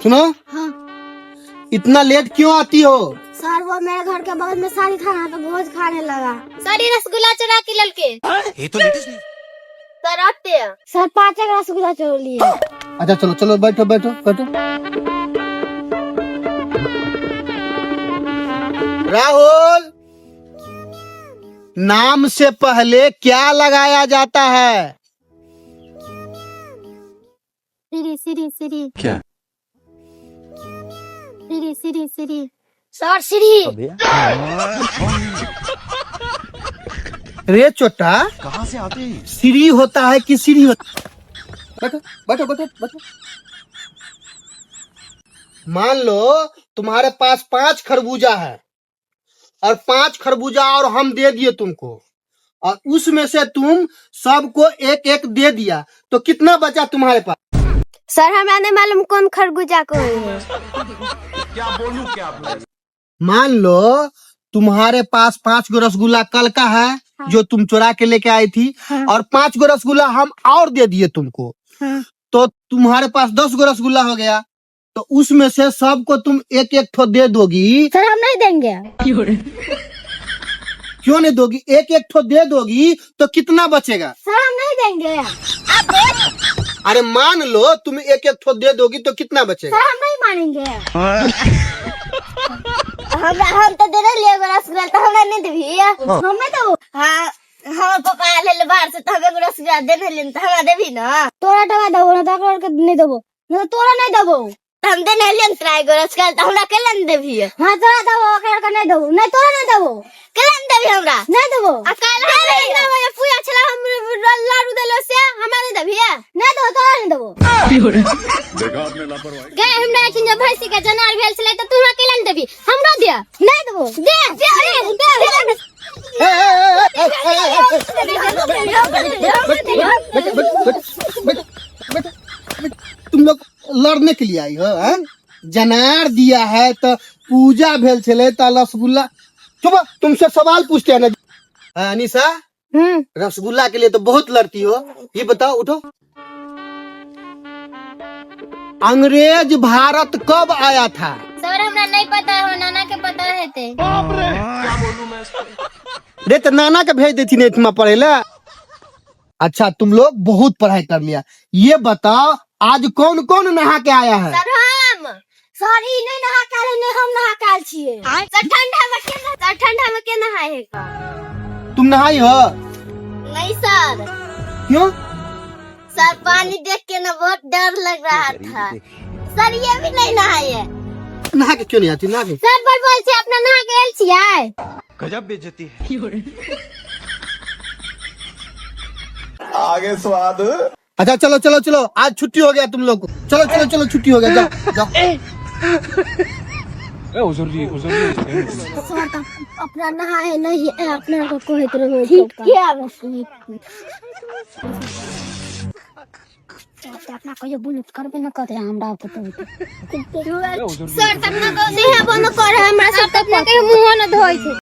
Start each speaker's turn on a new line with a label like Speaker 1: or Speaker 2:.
Speaker 1: सुनो।
Speaker 2: हाँ।
Speaker 1: इतना लेट क्यों आती हो?
Speaker 2: सर वो मेरे घर के बगल में शादी था ना, तो भोज खाने लगा। सर ये रसगुल्ला चुरा के ललके।
Speaker 3: ये तो लेटेस्ट नहीं।
Speaker 2: सर आते हैं। सर 5 एक रसगुल्ला चोर लिए।
Speaker 1: अच्छा चलो चलो बैठो बैठो बैठो। राहुल, नाम से पहले क्या लगाया जाता है?
Speaker 2: सीढ़ी सीढ़ी सीढ़ी।
Speaker 3: क्या?
Speaker 2: सीढ़ी सीढ़ी सीढ़ी सर सीढ़ी।
Speaker 1: रे चोटा,
Speaker 3: कहाँ से आते हैं?
Speaker 1: सीढ़ी होता है कि सीढ़ी होता? बैठो बैठो बैठो बैठो। मान लो तुम्हारे पास 5 खरबूजा है और 5 खरबूजा और हम दे दिए तुमको, और उसमें से तुम सबको एक एक दे दिया, तो कितना बचा तुम्हारे पास?
Speaker 2: सर हमरा नहीं मालूम कौन खरबूजा को है।
Speaker 1: मान लो तुम्हारे पास 5 गो रसगुल्ला कल का है जो तुम चुरा के लेके आई थी,
Speaker 2: हाँ।
Speaker 1: और 5 गो रसगुल्ला हम और दे दिए तुमको,
Speaker 2: हाँ।
Speaker 1: तो तुम्हारे पास 10 गो रसगुल्ला हो गया, तो उसमें से सबको तुम एक एक ठो दे दोगी।
Speaker 2: सर हम नहीं देंगे।
Speaker 1: क्यों नहीं दोगी? एक एक ठो दे दोगी तो कितना बचेगा?
Speaker 2: सर हम नहीं देंगे।
Speaker 1: अरे मान लो तुम एक एक ठो दे दोगी तो कितना बचेगा?
Speaker 2: सर हम नहीं मानेंगे। हम तो दे रहे एगो रसगुल्ला, तो हमरा नहीं देबी? हमें तो हाँ, हम पापा आले ले बाहर से, तो हम एगो रसगुल्ला दे रहे, तो हमरा देबी ना? तोरा डबा देबो ना, तो के नहीं देबो ना, तो तोरा नहीं देबो। तो हम दे नहीं लेन तोरा एगो रसगुल्ला, तो हमरा केला नहीं देबी? हाँ तोरा देबो, ओकरा के नहीं देबो। नहीं तोरा नहीं देबो। केला नहीं देबी हमरा? नहीं देबो। आ काल हम पूजा छला, हम लाडू देलो से हमरा नहीं देबी? नहीं देबो, तोरा नहीं देबो।
Speaker 4: देखा आपने लापरवाही।
Speaker 2: गए हमरा एखन जब भैंसी के जनार भेल छलै तऽ तू हमरा केला नहि देबी? हमरो दे। नहीं देबो। दे दे दे।
Speaker 1: ए, ए, ए, ए, ए, ए, ए, बैठो, बैठो, बैठो, बैठो, बैठो। तुम लोग लड़ने के लिए आई हो? हैं? जनार दिया है तो पूजा भेल छले तो रसगुल्ला। चुप, तुमसे सवाल पूछते हैं ना। हाँ, अनिशा, रसगुल्ला के लिए तो बहुत लड़ती हो, ये बताओ, उठो, अंग्रेज भारत कब आया था?
Speaker 2: सर हमरा नहीं पता है, नाना के पता हेतै।
Speaker 1: रे तो नाना के भेज देती नहीं इतना पढ़े ला। अच्छा तुम लोग बहुत पढ़ाई कर लिया, ये बताओ आज कौन कौन नहा के आया है?
Speaker 2: सर हम। सर ई नहीं नहा के आयल, नहीं हम नहा के आयल छियै। सर ठंडा में के, सर ठंडा में के नहाए है का?
Speaker 1: तुम नहाई हो?
Speaker 2: नहीं सर।
Speaker 1: क्यों?
Speaker 2: सर पानी देख के ना बहुत डर लग रहा था। सर ये भी नहीं नहाए है।
Speaker 1: नहा के क्यों नहीं आती? नहा के
Speaker 2: सर पर बोल छै अपना नहा के आयल छियै।
Speaker 3: गजब बेइज्जती है।
Speaker 5: आगे स्वाद।
Speaker 1: अच्छा चलो चलो चलो, आज छुट्टी हो गया तुम लोग को। चलो चलो चलो, छुट्टी हो गया, जाओ जाओ।
Speaker 2: सर तो अपना नहाए नहीं है, अपना को कहैत रहो। ठीक के आबै अपना कहियो बुलुत करबे न करे हमरा के। तो सर त अपना को देह बंद करे, हमरा सब त अपना के मुंह न धोइ छै।